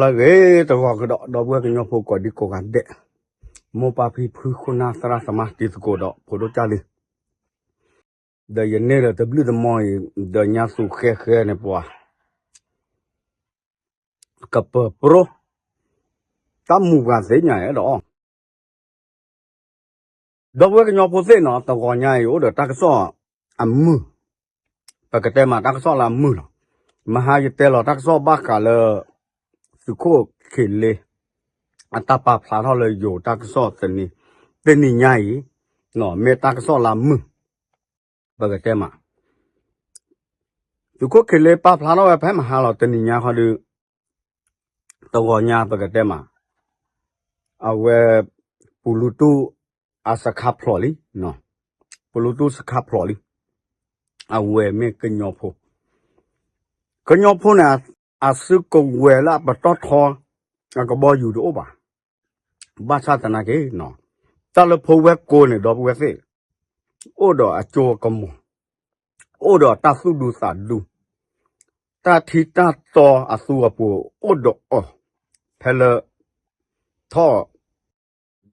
လၢအဂ့ၤတဂီၤကဒီး ဒီပုၢ်ဝဲၢ်ကညီဖိကိးဒံကိးဂၤဒဲး, မိၢ်ပၢ်ဖံဖု ခိၣ်နၢ်သရၣ်သမါ တံၤသကိးဒီးဖိဒိၣ်ကၢ်လံၤ, ဒီးယန့ၢ်ဒီးတဘျုးတမီၢ်အံၤ ဒီးညါသူဃဲဃဲန့ၣ်ပှၤ ကပၢၤပြိ တၢ်မူပှၤသ့ၣ်ညါအဲၣ်ဒိးအီၣ် ဒီပုၢ်ဝဲၢ်ကညီဖိသ့ၣ်နီၤ တဂီၤညါအံၤ အိၣ်ဒီးတၢ်ကစီၣ်အမုာ်, ပကတဲမးတၢ်ကစီၣ်လၢအမုာ်လီၤ. မဟါယတဲလီၤတၢ်ကစီၣ်ဘၣ်ဃးလၢ သုးခိၣ်ခ့လ့ အတၢ်ပာ်ဖျါထီၣ်လၢယိၤတၢ်ကစီၣ်သန့, တနံၤညါအံၤ မ့ၢ်တၢ်ကစီၣ်လၢအမုာ်, ပကတဲမး သုးခိၣ်ခ့လ့ပာ်ဖျါထီၣ်ဝဲဖဲမဟါလီၤ တနံၤညါခီဒုး တဂီၤညါပကတဲမး အဝဲ ပူၤလူတူၢ် အစခါဖျိးလံ, ပူၤလူတူၢ်စခါဖျိးလံ, အဝဲမ့ၢ်ကညီဖိ, ကညီဖိန့ၣ် အစုကဝဲၤလၢအပတီၢ်ထီ အကဘီယူၤတအိၣ်ဘၣ်, ဘၣ်ဆၣ်သနာ်က့ တၢ်လၢဖိဝဲၢ်ကိန့ၣ် ဒီပုၢ်ဝဲၢ်သ့ၣ် အိၣ်ဒီးအစိအကမီၤ, အိၣ်ဒီးတၢ်သူၣ်ဒူသးဒူ, တၢ်ထံတၢ်တီအသူအပူၤအိၣ်ဒီးအီၤ, ဖဲလၢ ထီၣ်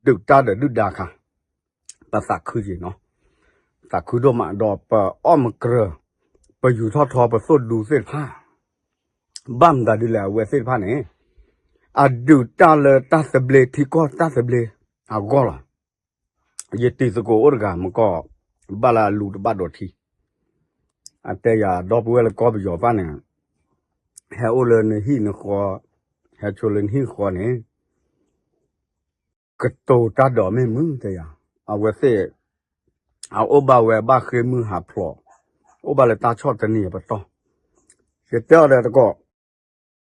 ဒုးတၢ်ဒီးဒုၣ်ဒါအခါ, ပသးခုက့ၤနီၤ, သးခုဒိၣ်မးဒီးပအီၣ်မကြၢၤ, ပယူၤထီၣ်ထီပသိၣ်ဒူသ့ၣ်တဖၣ်, ဘၣ်မတၤဒ်လဲၣ် အဝဲသ့ၣ်တဖၣ်န့ၣ် အဒုးတၢ်လၢတၢ်သဘျ့ထံကီၢ်တၢ်သဘျ့အဂီၢ်လီၤ. ယတံၤသကိးအိၣ်တဂၤမကီၢ် ဘၣ်လၢအလူၤတဘၣ်ဒီးထံ, အတဲယၤ ဒီပုၢ်ဝဲၢ်လၢကီၢ်ပယီၤတဖၣ်န့ၣ် ဟဲအိၣ်လၢနဟံၣ်နဃီ, ဟဲဆိလၢနဟံၣ်နဃီန့ၣ် ကတိၤတၢ်ဒီးမ့ၢ်မုာ်တဲယၤ, အဝဲသ့ၣ် အအိၣ်ဘၣ်ဝဲဘၣ်ဃ့ၢ်မုၢ်ဟးဖျိး, အိၣ်ဘၣ်လၢတၢ်ဆီၣ်တနံၤအပတီၢ်, ယတဲအီၤဒီးတကိး,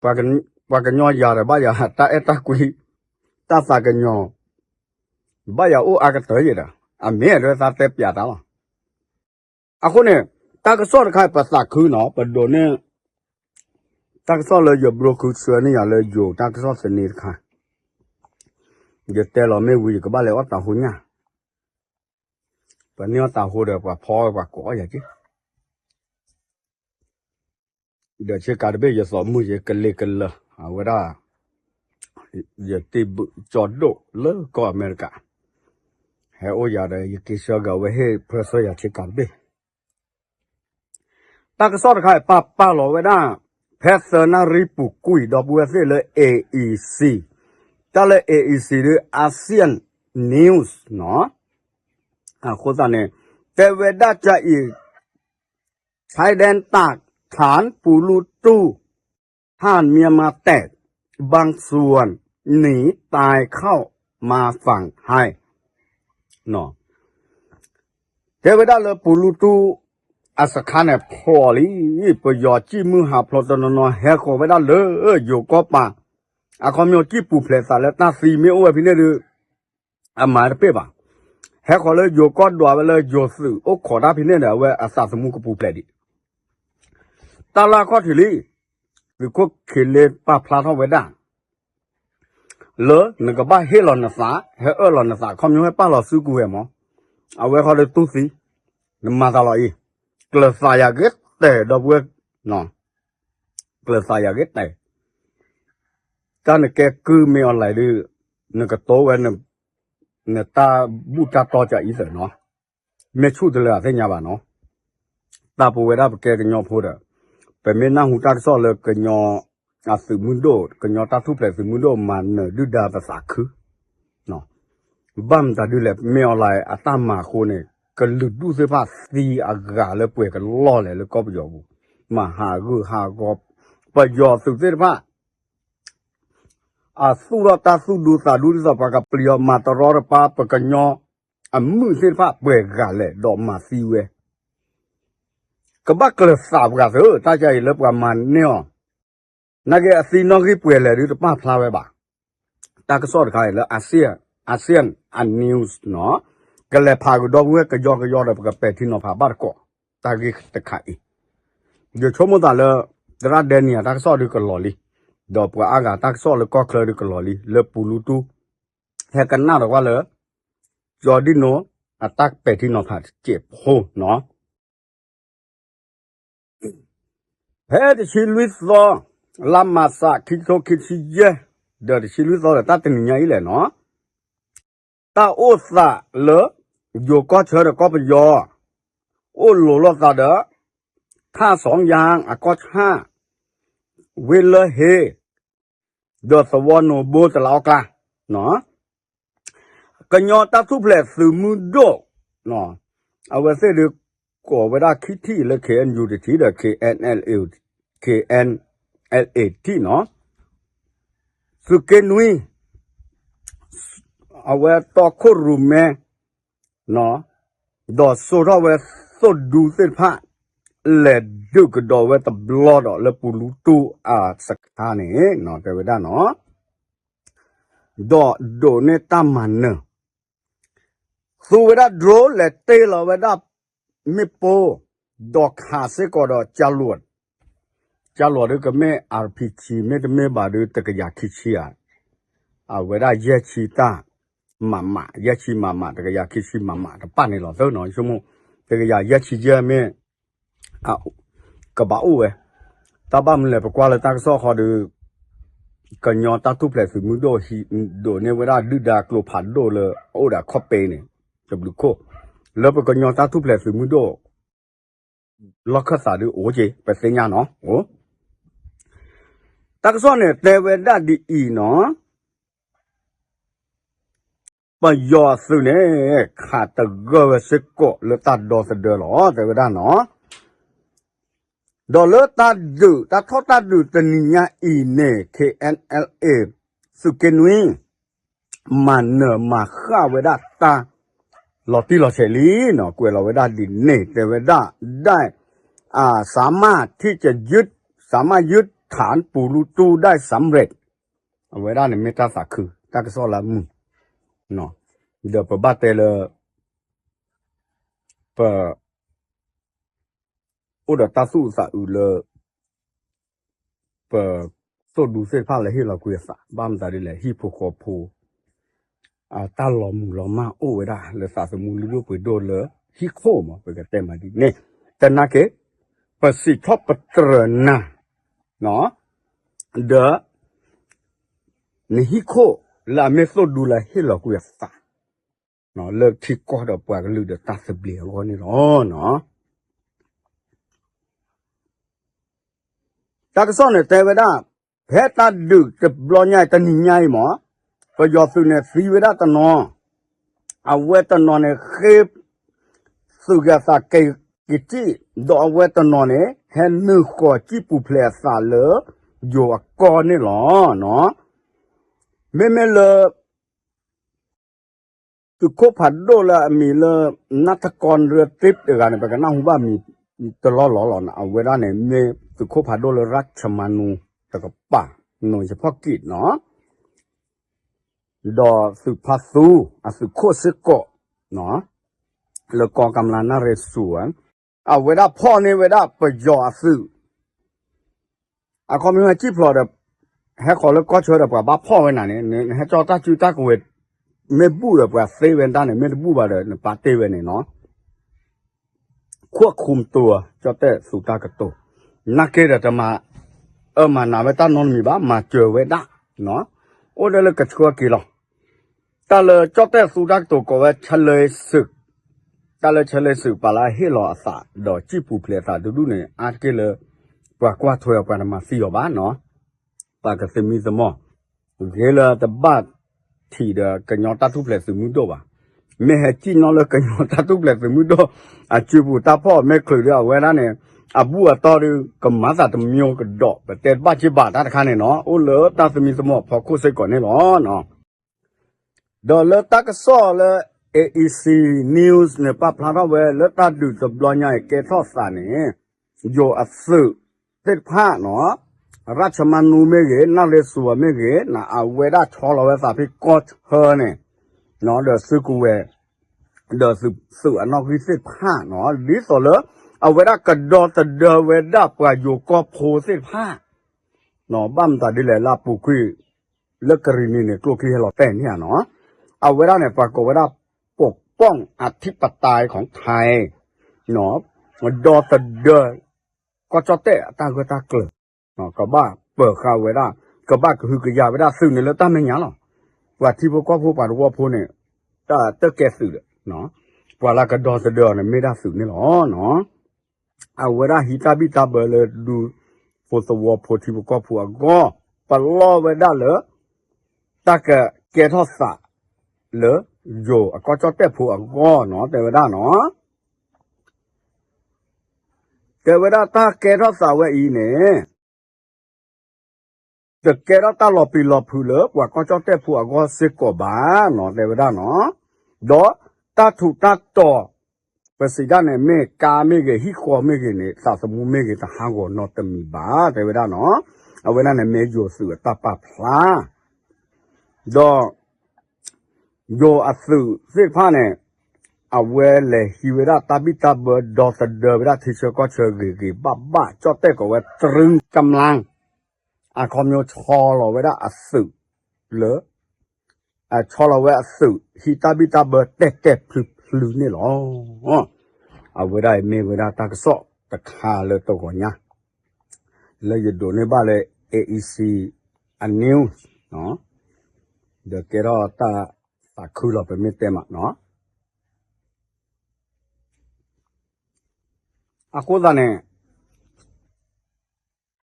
ပှၤကညီယၤဒီးဘၣ်ယၤ တၢ်အဲၣ်တၢ်ကွံ, တၢ်သးကညီၤ, ဘၣ်ယၤအိၣ်အါကတၢၢ်ယဲဒီး အမ့ၢ်အဒိသးတဲပျးတၢ်လီၤ. အဃိန့ၣ် တၢ်ကစီၣ်တခါအံၤ ပသးခုနီၤ ပဒိးန့ၢ် တၢ်ကစီၣ်လၢယဘြိဃုဆှၢန့ၢ်ယၤလၢယိၤတၢ်ကစီၣ်သန့တခါ, ယတဲလီၤမ့ၢ်ဝံၤယကဘၣ်လဲၤအီၣ်တၤဟိညၣ်, ပှၤန့ၢ်အီၣ်တၤဟိဒီးပှၤဖီဝဲပှၤကိးအီၣ်ယၤက့ၤ ဒီးဆ့ကၤတဘ့ၣ်ယသိးမုၢ်ယကလ့ၤကလၢၤ, အဝဲဒၣ် ယတံၤဘုၣ်ကၠီဒိၣ်လၢကီၢ်အမဲရကၤ, ဟဲအိၣ်ယၤဒီးယက့ၤဆှၢက့ၤအဝဲဟ့ၣ်ဖၢဆှၢယၤဆ့ကၤတဘ့ၣ်. တၢ်ကစီၣ်တခါအံၤ ပာ်ပာ်လီၤဝဲဒၣ် ဖဲသၢနၣ်ရံၣ်ပူၤကွံာ် ဒီပုၢ်ဝဲၢ်သ့ၣ်လၢ A E C, တၢ်လၢ A E C ဒီး ASEAN News နီၤ, အဃိသတးန့ၣ် တဲဝဲဒၣ်ကအံၤ ชายแดนตากฐาน ปูรูตู้ ทหารเมียนมาแตก บางส่วนหนีตายเข้ามาฝั่งไทย တဲဝဲဒၣ်လၢပူၤလူတူၢ် အစခါန့ၣ်ဖျိးလံ, ပယီၤကံၣ်မုၢ်ဟးဖျိးတနီၤနီၤ ဟဲဃီၤဝဲဒၣ်လၢယိၤကီၢ်ပၤ, အခီပညီကံၣ်ပူၤဖျဲးသးလၢတၢ်သံမ့ၢ်အိၣ်ဝဲဖဲန့ၣ်ဒီး အမၤတပ့ၢ်ဘၣ်, ဟဲဃီၤလၢယိၤကီၢ်ဒွးဝဲလၢယိၤသုးအိၣ်ခိးတၢ်ဖဲန့ၣ်ဒီး အဝဲအသးသမူကပူၤဖျဲးဒံး တၢ်လၢအခီၣ်ထံးလံ, သုးခိၣ်ခ့လ့ပာ်ဖျါထီၣ်ဝဲဒၣ် လၢနကဘၣ်ဟ့ၣ်လီၤနသး, ဟဲအၢၣ်လီၤနသး ခီပညီဟဲပာ်လီၤစုကဝဲၤမး, အဝဲဃီဒီးတူၢ်သံ, နမၤသးလီၤအံၤ, ကျၢၤသးယၤဂ့ၤတဲာ်ဒီပုၢ်ဝဲၢ်, ကျၢၤသးယၤဂ့ၤတဲာ်, တၢ်နကဲကုၢ်မ့ၢ်အီၤလဲၣ်ဒီး, နကတိၤဝဲ နတၢ်ဘူၣ်တၢ်တီကၢအံၤသၢနီၤ, မ့ၢ်ဆူၣ်တလၢအသ့ၣ်ညါဘၣ်နီၤ, တၢ်ပဝဲဒၣ်ပကဲကညီဖိဒီး, ပမ့ၢ်နၢ်ဟူတၢ်ကစီၣ်လၢကညီ အသုးမုၢ်ဒိၣ် ကညီတၢ်ထူၣ်ဖျဲးသုးမုၢ်ဒိၣ်မၤနၢၤဒုၣ်ဒါပသးခု, ဘၣ်မတၤဒုလဲၣ် မ့ၢ်အီၤလဲၣ်အတၢ်မၤအဃိန့ၣ် ကလုာ်ဒူၣ်သ့ၣ်တဖၣ်သံအဂၤလၢပှဲၤကလီၢ်လဲၣ်လၢကီၢ်ပယီၤပူၤ, မၤဟးဂုာ်ဟးဂီၤ, ပယီၤသုးသ့ၣ်တဖၣ် အသူၣ်ထီၣ်တၢ်သူၣ်ဒူသးဒူဒ်သိးပှၤကပျံၤအီၤ မၤတရီတပါပကညီအမုၣ်သ့ၣ်တဖၣ်ပှဲၤဂၤလဲၣ် ဒီးမၤသံဝဲ, ကဘၣ်ကျၢၤသးပှၤသၢ တၢ်ကါအံၤလၢပှၤမၤန့ၢ်အီၤ, နာ်က့အသံနီၣ်ဂံၢ်ပှဲၤလဲၣ်ဒုးတပာ်ဖျါဝဲဘၣ်, တၢ်ကစီၣ်တခါအံၤလၢ ASEAN, ASEAN news နီၤ, ကလဲၤဖးကဒီပုၢ်ဝဲၢ်ကယီကယီဒီးပကပဲာ်ထံနီၤဖးဘၣ်တကိး, တၢ်ဂ့ၢ်တခါအံၤ ယဆိကမိၣ်သးလၢ သရၣ်ဒဲနံၤအတၢ်ကစီၣ်ဒုးကလီၤလံ, ဒီးပှၤအါဂၤတၢ်ကစီၣ်လၢကီၢ်ချၢဒုးကလီၤလံ လၢပူၤလူတူၢ်, ဟဲကနၣ်ဒီးကွၢ်လၢ ကၠီဒံၣ်နိ အတၢ်ပဲာ်ထံနီၤဖးတစဲးဖိနီၤ, ဖဲတဆံလွံၢ်သီ လါမးစး ခံကထိခံဆံယဲၢ် ဒီးတဆံလွံၢ်သီဒီးတၢ်တနံၤညါအံၤလဲၣ်နီၤ, တၢ်အိၣ်သးလၢ ယိၤကီၢ်ဆၢဒီးကီၢ်ပယီၤ အိၣ်လိၤလိာ်သးဒီး ထၣ်စီၤယါအကီၢ်ဆၣ် ဝ့ၢ်လၢဟ့ ဒီးသဝီနိးဘိတလးအီၣ်ကျါ ကညီတၢ်ထူၣ်ဖျဲးသုးမုၢ်ဒိၣ် အဝဲသ့ၣ်ဒုးကိးဝဲဒၣ်ခံထံၣ်လၢ ခ့ၣ်အဲၣ်ယူၣ် တထံၣ်ဒီး ခ့ၣ်အဲၣ်အဲလ် ခ့ၣ်အဲၣ်အဲလ် ထံၣ်နီၤ, သုးက့နွံ အဝဲတီခိၣ်ရိၣ်မဲ ဒီးစိာ်ထီၣ်ဝဲသိၣ်ဒူသ့ၣ်တဖၣ် လဲၤဒုးကဒီးဝဲတဘျီဒီးလၢပူၤလူတူၢ်အစခါန့ၣ် တဲဝဲဒၣ်နီၤ, ဒီးဒိးန့ၢ်တၢ်မၤနၢၤ သူဝဲဒၣ် drone လဲၤတ့ၢ်လီၤဝဲဒၣ် မ့ၣ်ပိၢ် ဒီးခးစ့ၢ်ကီးဒီး ကၢ်လိာ် ကၢ်လိာ်ဒုးကမ့ၢ် RPG မ့တမ့ၢ်ဘၣ်ဒုး တကယၤခံဆံဧါ, အဝဲဒၣ်ယဲၢ်ဆံတၢ် မးမး ယဲၢ်ဆံမးမး တကယၤခံဆံမးမး တပၣ်န့ၣ်လီၤသၢနီၤ ဆိကမိၣ် တကယၤယဲၢ်ဆံယဲၢ်မ့ၢ် ကဘၣ်အိၣ်ဝဲ, တၢ်ဘၣ်မနုၤလဲၣ် ပကွၢ်လၢတၢ်ကစီၣ်ဃီဒီး ကညီတၢ်ထူၣ်ဖျဲးသုးမုၢ်ဒိၣ် ဒိးန့ၢ်ဝဲဒၣ်ဒုၣ်ဒါကျိဖးဒိၣ်လၢအအိၣ်ဒီးခီၣ်ပဲန့ၣ် တဘျုးခိၣ်, လၢပကညီတၢ်ထူၣ်ဖျဲးသုးမုၢ်ဒိၣ် လီၢ်ခၢၣ်သးဒုးအိၣ်က့ၤ ပသ့ၣ်ညါနီၤ တၢ်ကစီၣ်န့ၣ်တဲဝဲဒၣ်ဒ်အံၤနီၤ, ပယီၤအသုးန့ၣ် ခးတဂၢၢ်ဝဲစ့ၢ်ကီးလၢတၢ်ဒီသဒၢလီၤ တဲဝဲဒၣ်နီၤ, ဒီးလၢတၢ်ဒုး တၢ်ထီၣ်တၢ်ဒုးတနံၤညါအံၤန့ၣ် ခ့ၣ်အဲၣ်အဲလ် သုးက့နွံ မၤနၢၤမၤဃၣ်ဝဲဒၣ်တၢ် လီၤတံၢ်လီၤဆဲးလံနီၤ ကွဲးလီၤဝဲဒၣ်ဒ်န့ၣ် တဲဝဲဒၣ် ได้ อ่า สามารถที่จะยึด สามารถยึดฐานปูรูตู้ได้สำเร็จ အဝဲဒၣ်န့ၣ်မ့ၢ်တၢ်သးခု တၢ်ကစီၣ်လၢအမုာ် ဒီးပဘၣ်တဲလၢ ပ အိၣ်ဒီးတၢ်သူၣ်အုးသးအုးလၢ ပသိၣ်ဒူသ့ၣ်တဖၣ်လၢဟ့ၣ်လီၤကွံာ်အသး ဘၣ်မတၤဒ်လဲၣ် ဟံၣ်ဖိဃီဖိ အတၢ်လီၤမုၢ်လီၤမၢ်အိၣ်ဝဲဒၣ်လၢသးသမူလုၢ်ဒိၣ်ပှ့ၤဒိၣ်လၢဟံၣ်ခိၣ်မး ပကတဲမးဒ်န့ၣ် တနာ်က့ ပစံးထီၣ်ပတြၢၤနၤ ဒီး နဟံၣ်ခိၣ်လၢအမ့ၢ်သိၣ်ဒူလၢဟ့ၣ်လီၤကွံာ်အသး လၢထံကီၢ်ဒီးပှၤကလုာ်ဒီးတၢ်သဘျ့အဂီၢ်န့ၣ်လီၤ. တၢ်ကစီၣ်န့ၣ်တဲဝဲဒၣ် ဖဲတၢ်ဒုးတဘျီညါအံၤ တနံၤညါအံၤမး ပယီၤသုးန့ၣ်သံဝဲဒၣ်တနီၤ အဝဲတနီၤန့ၣ်ဃ့ သုးက့ၤအသးက့ၤကစံၣ် ဒီးအဝဲတနီၤန့ၣ် ဟဲနုာ်ဃီၤစံၣ်ပူၤဖျဲးအသးလၢ ယိၤအကီၢ်န့ၣ်လီၤ. မ့မ့ၢ်လၢ သုးခိၣ်ဖးဒိၣ်လၢအမံၤလၢ နၢ်ထကီၢ်ရၢတ့ပ တဂၤန့ၣ် ပကနၢ်ဟူဘၣ်မံၤတလီၢ်လီၢ်လီၤနီၤ အဝဲဒၣ်န့ၣ် မ့ၢ်သုးခိၣ်ဖးဒိၣ်လၢရၣ်ဆမၤနူတကပၤ နီၢ်ယဖီၣ်ကံးနီၤ ဒီးသုးဖါသူ အသုးခိၣ်စ့ၢ်ကီး လၢကီၢ်ကမျၢၢ်နၣ်ရံၣ်စူၤ အဝဲဒၣ်ဖီၣ်န့ၢ်ဝဲဒၣ်ပယီၤအသုး အခီပညီဟဲစံၣ်ဖျိးဒီး ဟဲဃီၤလၢကီၢ်ဆၢဒီးပှၤဘၣ်ဖီၣ်ဝဲနၤန့ၣ် နဟဲကၠီတၢ်စုတၢ်ကဝဲၤ မ့ၢ်ဘူၣ်ဒီးပှၤသ့ဝဲတၢ်န့ၣ် မ့ၢ်တဘူၣ်ဘၣ်ဒီး နပာ်တ့ၢ်ဝဲန့ၣ်နီၤ ခွဲးခုမ်တူ ကၠီၣ်တဲၣ်သူတၢ်ကတိၤ နာ်က့ဒီးတမၤအၢမၤနးဝဲတၢ်နီတမံၤဘၣ် မၤစၢၤဝဲဒၣ် အိၣ်ဒၣ်လၢကဆှၢက့ၤလီၤ. တၢ်လၢကၠီၣ်တဲၣ်သူတၢ်ကတိၤကိးဝဲ ဆလဲသုး တၢ်လၢဆလဲသုး ပှၤလၢအဟ့ၣ်လီၤအသး ဒီးစံၣ်ပူၤဖျဲးအသးတဒူၣ်န့ၣ် အါတက့ၢ်လၢ ပှၤကွၢ်ထွဲအပှၤတမၤသံအီၤဘၣ်နီၤ ပှၤကသမံသမိး ဂ့ၤလၢတဘၣ်ထံးဒီးကညီတၢ်ထူၣ်ဖျဲးသုးမုၢ်ဒိၣ်ဘၣ်. မ့ၢ်ဟဲစံၣ်နီၣ်လၢကညီတၢ်ထူၣ်ဖျဲးသုးမုၢ်ဒိၣ် အစုပူၤတၢ်ဖီၣ်မ့ၢ်ချုးဒီးအဝဲဒၣ်န့ၣ် အဘူၣ်အတီၢ်ဒီး ကမၤသးတမျိးကဒီး ပတဲတဘၣ်က့ၤဘၣ်တၢ်တခါန့ၣ်နီၤ အိၣ်လၢတၢ်သမံသမိးအဖီခိၣ်စ့ၢ်ကီးန့ၣ်လီၤ. ဒီးလၢတၢ်ကစီၣ်လၢ A E C News န့ၣ် ပာ်ဖျါထီၣ်ဝဲလၢတၢ်ဒုးတဘျီညါအံၤကဲထီၣ်သးန့ၣ် ယိၤအသုးသ့ၣ်တဖၣ်နီၤ ရၣ်ဆမါနူမ့ၢ်ဂ့ၤ နၣ်ရံၣ်စူၤမ့ၢ်ဂ့ၤ နအဝဲဒၣ်ဆီလီၤဝဲသးဖဲကီၢ်ဆၢန့ၣ် ဒီးသုးကဝဲၤ ဒီးသုးအနီၣ်ဂံၢ်သ့ၣ်တဖၣ်နီၤ ဒ်သိးလၢ အဝဲဒၣ်ကဒီသဒၢဝဲဒၣ်ပှၤယိၤကီၢ်ဖိသ့ၣ်တဖၣ် ဘၣ်မတၤဒ်လဲၣ်လၢအပူၤကွံာ် လၢကရံၣ်နံၤန့ၣ် ကျိချံဟဲလီၤတဲာ်န့ၣ်ဧါနီၤ အဝဲဒၣ်န့ၣ် ပှၤကိးဝဲဒၣ် ပกป้องอธิปไตยของไทย ဒီသဒၢ ကီၢ်ကၠီၣ်တဲၣ်အတၢ်ဂၢၢ်တၢ်ကျၢၤ ကဘၣ် ကဘၣ်ပၢၤဃာ်ဝဲဒၣ် ကဘၣ်ကဟုကယာ်ဝဲဒၣ်သုးန့ၣ်လၢတၢ်မဲာ်ညါလီၤ. ပှၤထံဖိကီၢ်ဖိပှၤသဝီဖိန့ၣ် တၢ်တကဲသုးဒီး ပှၤလၢကဒီသဒၢအီၤန့ၣ် မ့ၢ်ဒၣ်သုးန့ၣ်လီၤ. အဝဲဒၣ်ဟံးတၢ်ဘံၣ်တၢ်ဘၢလၢဒူဖိသဝီဖိထံဖိကီၢ်ဖိအဂီၢ် ပလီၢ်ဝဲဒၣ်လၢ တၢ်ကကဲထီၣ်သး လၢယိၤအကီၢ်ကၠီၣ်တဲၣ်ဖိအဂီၢ်နီၤ တဲဝဲဒၣ်နီၤ. တဲဝဲဒၣ်တၢ်ကဲထီၣ်သးဝဲအံၤန့ၣ် တကဲထီၣ်တၢ်လီၤပျံၤလီၤဖုးလၢပှၤကီၢ်ကၠီၣ်တဲၣ်ဖိအဂီၢ်စ့ၢ်ကီးဘၣ်နီၤ တဲဝဲဒၣ်နီၤ. ဒီးတၢ်ထူးတၢ်တီၤ ပစံးဒၣ်န့ၣ် မ့ၢ်ကါမ့ၢ်ဂ့ၤ ဟံၣ်ဃီမ့ၢ်ဂ့ၤန့ၣ် သးသမူမ့ၢ်ဂ့ၤ တဟးဂီၤနီတမံၤဘၣ် တဲဝဲဒၣ်နီၤ. အဝဲဒၣ်န့ၣ်မ့ၢ်ယိၤသုးအတၢ်ပာ်ဖျါ ဒီး ယိၤအသုးသ့ၣ်တဖၣ်န့ၣ် အဝဲလဲၤဟံးဝဲဒၣ်တၢ်ဘံၣ်တၢ်ဘၢဒီသဒၢဝဲဒၣ်ထံဆၢကီၢ်ဆၢဂ့ၤဂ့ၤဘၣ်ဘၣ် ကၠီၣ်တဲၣ်ကိးဝဲတြူကမျၢၢ် အခီပညီဆီလီၤဝဲဒၣ်အသုးလၢ အဆီလီၤဝဲအသုး ဟံးတၢ်ဘံၣ်တၢ်ဘၢတဲာ်တဲာ်ဖျုးဖျုးန့ၣ်လီၤ. အဝဲဒၣ်အံၤမ့ၢ်ဝဲဒၣ်တၢ်ကစီၣ်တခါလၢတဂီၤညါ လၢယဒိးန့ၢ်ဘၣ်လၢ A E C အ news ဒီးကဲထီၣ်တၢ်သးခုလီၤ ပမ့ၢ်တဲမးနီၤ. အဃိသတးန့ၣ်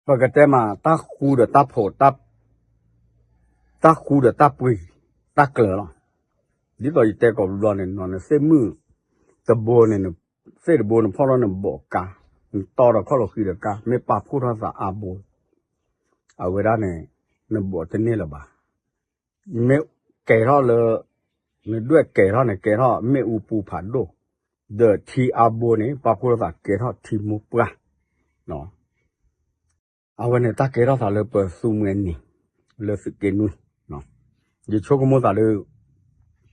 ပကတဲမး တၢ်ဃူဒီးတၢ်ဖိး တၢ်ဃူဒီးတၢ်ပှ့ၤ တၢ်ကျၢၤလီၤ. ဒ်သိးယတဲကိးဘျီန့ၣ် နသ့ၣ်မုၣ်တဘိန့ၣ် နသ့ၣ်တဘိနဖီၣ်ထီၣ်နဘိးကါ နတီဒီးခီၣ်လီၤဃံၤဒီးကါ မ့ၢ်ပာ်ဖှိၣ်ထီၣ်သးအါဘိ အဝဲဒၣ်န့ၣ် နဘိးတန့ၢ်လၢၤဘၣ်. မ့ၢ်ကဲထီၣ်လၢ နဒွဲၣ်ကဲထီၣ်န့ၣ် ကဲထီၣ်မ့ၣ်အူပူၤဖးဒိၣ် ဒီးထံအါဘိန့ၣ် ပာ်ဖှိၣ်ထီၣ်သးကဲထီၣ်ထံမိၢ်ပှၢ် အဝဲန့ၣ်တၢ်ကဲထီၣ်သးလၢပသူမှဲနံၤ လၢသုးက့နွံ ယဆိကမိၣ်သးလၢ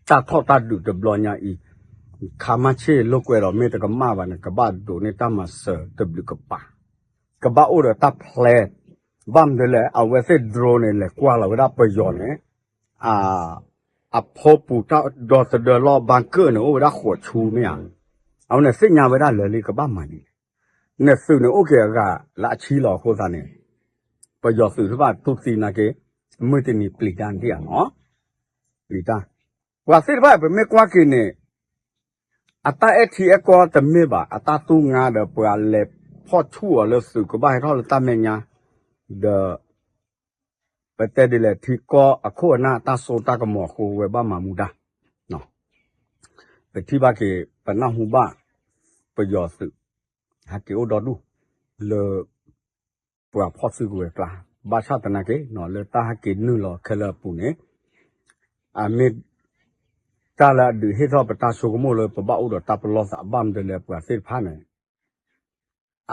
တၢ်ထီၣ်တၢ်ဒုးတဘျီညါအံၤ ခါမၢ်ဆ့ၣ်လိာ်ကွဲဒီး မ့ၢ်တကမၣ်ဘၣ်န့ၣ် ကဘၣ်ဒိးန့ၢ်တၢ်မၤစၢၤတဘျုးကပၤ ကဘၣ်အိၣ်ဒီးတၢ် plan ဘၣ်မနုၤလဲၣ် အဝဲသ့ၣ် drone န့ၣ် လဲၤကွၢ်လီၤဝဲဒၣ်ပယီၤန့ၣ် အဖိပူၤတၢ်ဒီသဒၢလီၢ် bunker န့ၣ် အိၣ်ဝဲဒၣ်ဃိးဆူမ့ၢ်ဧါ. အဝဲန့ၣ်သ့ၣ်ညါဝဲဒၣ်လၢာ်လံ ကဘၣ်မၤဒ်လဲၣ်. နသုးန့ၣ်အိၣ်က့ၤအဂၤလၢအဆံလီၤအဃိသတးန့ၣ် ပယီၤသုးသ့ၣ်တဖၣ်တူၢ်သံနာ်က့ မုၢ်တနံၤပျံၤတၢ်န့ၣ်ဧါနီၤ ပျံၤတၢ် ပှၤသ့ၣ်တဖၣ်ပမ့ၢ်ကွၢ်က့ၤန့ၣ် အတၢ်အဲၣ်ထံအဲၣ်ကီတမ့ၢ်ဘၣ် အတၢ်သူၣ်ငါဒီးပှၤလဲၤဖီၣ်ဆူၣ်အီၤလၢသုးကဘၣ်ဟဲထီၣ်လၢတၢ်မဲာ်ညါ ဒီး ပတဲဒ်လဲၣ် ထံကီၢ်အခိၣ်အနၢ် တၢ်စိတၢ်ကမီၤအဃိဝဲဘၣ်မၤမူဒါ ပထံၣ်ဘၣ်က့ၤ ပနၢ်ဟူဘၣ် ပယီၤသုး ဟဲက့ၤအိၣ်ဒီဒူၣ် လၢ ပှၤဖီၣ်စုကဝဲၤကျါ ဘၣ်ဆၣ်သနာ်က့ လၢတၢ်ဟဲက့ၤနုာ်လီၤခဲလၢာ်အပူၤန့ၣ် အမ့ၢ် တၢ်လၢအဒုးဟ့ၣ်ထီၣ်ပတၢ်ဆိကမိၣ်လၢပဘၣ်အိၣ်ဒီးတၢ်ပလီၢ်သး ဘၣ်မနုၤလဲၣ်ပှၤသ့ၣ်တဖၣ်န့ၣ်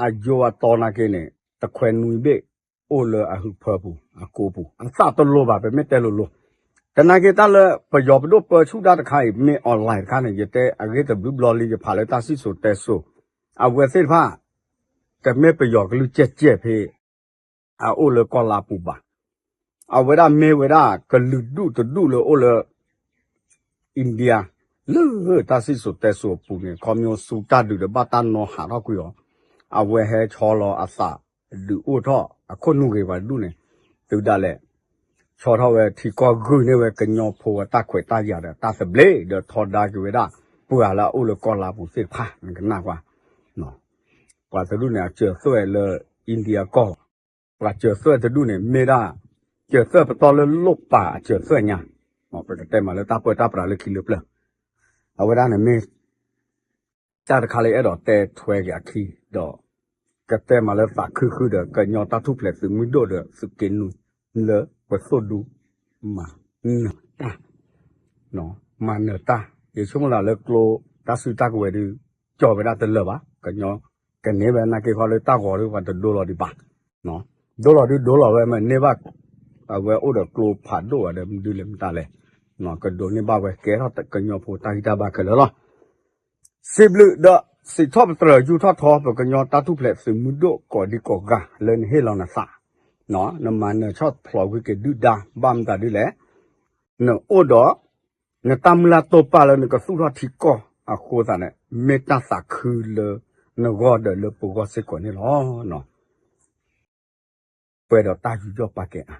အယိအတီနာ်က့န့ၣ် တခွဲနွံဘ့ၣ် အိၣ်လၢအဟုးဖၢပူၤ အကိးပူၤ အသးတလိၤဘၣ် ပမ့ၢ်တဲလိၤလိၤ သနာ်က့တၢ်လၢပယီၤပဒိၣ်ပၢဆူၣ်တၢ်တခါအံၤ မ့ၢ် online တခါန့ၣ် ယတဲအဂ့ၢ်တဘျုးဘျီလံ ယဖးလၢတၢ်စံၣ်စိၤတဲစိၤ အဝဲသ့ၣ်တဖၣ် တမ့ၢ်ပယီၤကလုၢ်ကဲးကဲးဖဲ အအိၣ်လၢကီၢ်လါပူၤဘၣ်. အဝဲဒၣ်မ့ၢ်ဝဲဒၣ်ကလုာ်ဒူၣ်တဒူၣ်လၢအိၣ်လၢ India လၢတၢ်စံၣ်စိၤတဲစိၤအပူၤန့ၣ် ခီဖျိစူၢ်တၢ်ဒုးဒီးဘၣ်တၢ်နီၣ်ဟးထီၣ်ကွံာ်အီၤ အဝဲဟဲဆီလီၤအသးဒုးအိၣ်ထီၣ်အခိၣ်နူာ်ဂ့ၤပှၤဒူၣ်န့ၣ် တုၤဒၣ်လဲာ် ဆီထီၣ်ဝဲထံကီၢ်ဂုာ်န့ၢ်ဝဲကညီဖိအတၢ်ခွဲးတၢ်ယာ်ဒီးတၢ်သဘျ့ ဒီးထီဒါက့ၤဝဲဒၣ် ပှၤလၢအအိၣ်လၢကီၢ်လါပူၤသ့ၣ်တဖၣ် နကနၣ်ကွၢ် ပှၤတဒူၣ်န့ၣ် အစၢၤသွဲၣ်လၢ India ကီၢ် ပှၤစၢၤသွဲၣ်တဒူၣ်န့ၣ် မ့ၢ်ဒၣ် စၢၤသွဲၣ်ပတီၢ်လၢလိၣ်ပာ်အစၢၤသွဲၣ်ညါ ပကတဲမးလၢတၢ်ပၢတၢ်ပြးလၢခံလၢပျၢၤ အဝဲဒၣ်န့ၣ်မ့ၢ် တၢ်တခါလၢအဲၣ်ဒိးတဲထွဲက့ၤအခံ ဒီး ကတဲမးလၢသးခုဃုာ်ဒီး ကညီတၢ်ထူၣ်ဖျဲးသုးမုၢ်ဒိၣ်ဒီးသုးက့နွံ လၢပသိၣ်ဒူ မၤနၢၤတၢ် မၤနၢၤတၢ် ယဆိကမိၣ်လၢကျိ တၢ်စုတၢ်ကဝဲၤဒုး ကၠီဝဲဒၣ်တလၢာ်ဘၣ် ကညီ ကန့ၢ်ဝဲနာ်က့ခီလၢတၢ်ဂီၤဒုး ပှၤတဒိလီၤဒံးဘၣ် ဒိလီၤဒုးဒိလီၤဝဲ မ့ၢ်န့ၢ်ဘၣ် အဝဲအိၣ်ဒီးကျိဖးဒိၣ်ဝဲဒီး မနုၤလဲၣ်မတၤလဲၣ် ကဒိးန့ၢ်ဘၣ်ဝဲ ကဲထီၣ်ကညီဖိတၢ်ဂံၢ်တၢ်ဘါခဲလၢာ်လီၤ. စံးဘျုးဒီး စံးထီၣ်ပတြၢၤယူၢ်ထီၣ်ထီ ပကညီတၢ်ထူၣ်ဖျဲးသုးမုၢ်ဒိၣ်ကိးဒံကိးဂၤလၢနဟ့ၣ်လီၤနသး နမၤနၢၤဆီၣ်ဖျိးကွံာ်က့ၤဒုၣ်ဒါ ဘၣ်မတၤဒ်လဲၣ် နအိၣ်ဒီး နတၢ်မုၢ်လၢ်တိာ်ပာ်လၢနကသူၣ်ထီၣ်ထံကီၢ်အဃိသတးန့ၣ် မ့ၢ်တၢ်သးခုလၢနဂီၢ်ဒီးလၢပဂီၢ်စ့ၢ်ကီးန့ၣ်လီၤ. ပှဲၤဒီးတၢ်ယူးယီၣ်ပာ်ကဲအါ,